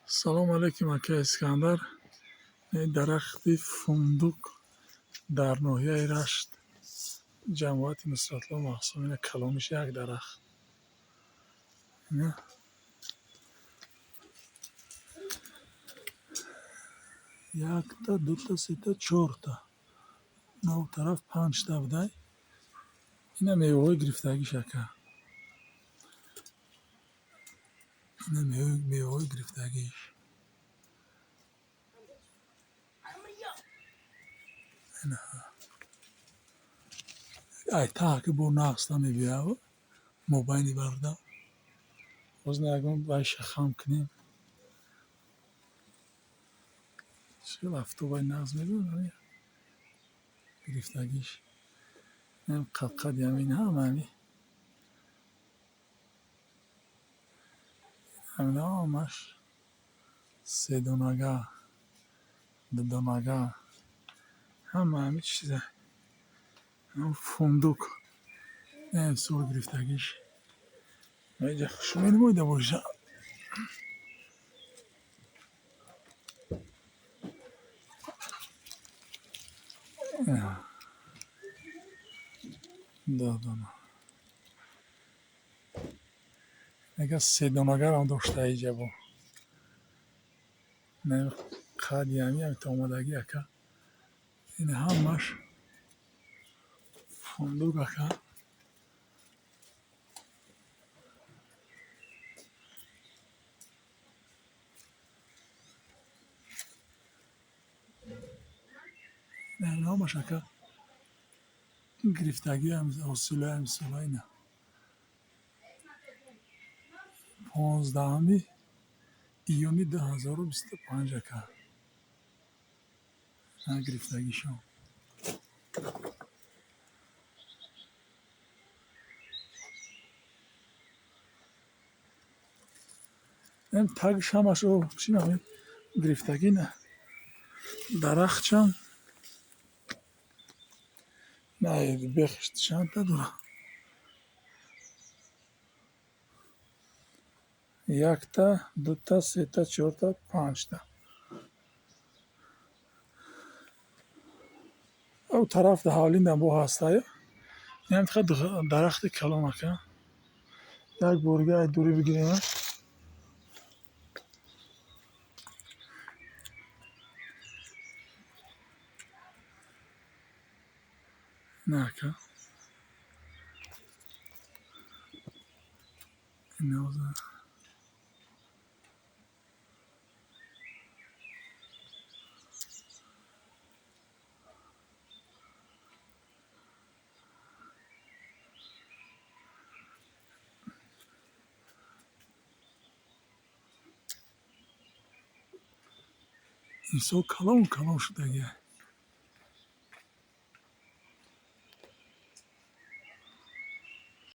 Салом алейкум, ака Искандар. Дарахти фундук дар ноҳияи Рашт, ҷамоати Нусратулло Маҳсум. Ина калониш як дарахт. Ина якта, дута, сета, чорта. На у тараф панҷта будай. Ина меваҳои гирифтагиш, ака. Ина меваҳои гирифтагиш. Ай таҳ ки бо нағзта мебияву мобайни барда. Боз на ягон вайша хам кунем. Чӣ афтобай нағз мебиёд гирифтагиш. Инам қадқади ҳамин ҳама ҳами. Ҳамина ҳамаш седонага, дудонага, ҳама ҳами чиза. Фундук. Сол гирифтагиш. Инҷа хушрӯ менамоида боша. Додона. Мега седонагарам дошта иҷа бо. Қади ҳами ҳамита омадагӣ, ака. Ин ҳамаш фундук, ака. Ин ҳамаш, ака, гирифтагии ҳосилои ҳамисола ина. 15 июни 2025, ака. Гирифтагишон. Ин тагш ҳамаш чӣ ҳамин гирифтагӣ на. Дарахтчам на бехш чандта дора. Якта, дута, сета, чорта, панҷта. У тараф да ҳавлиндам бо ҳастаю. Инам фақат дарахти калон, ака. Як борга ай дурӣ бигирем. На, ака. Ина инсон калон калон шудагиай.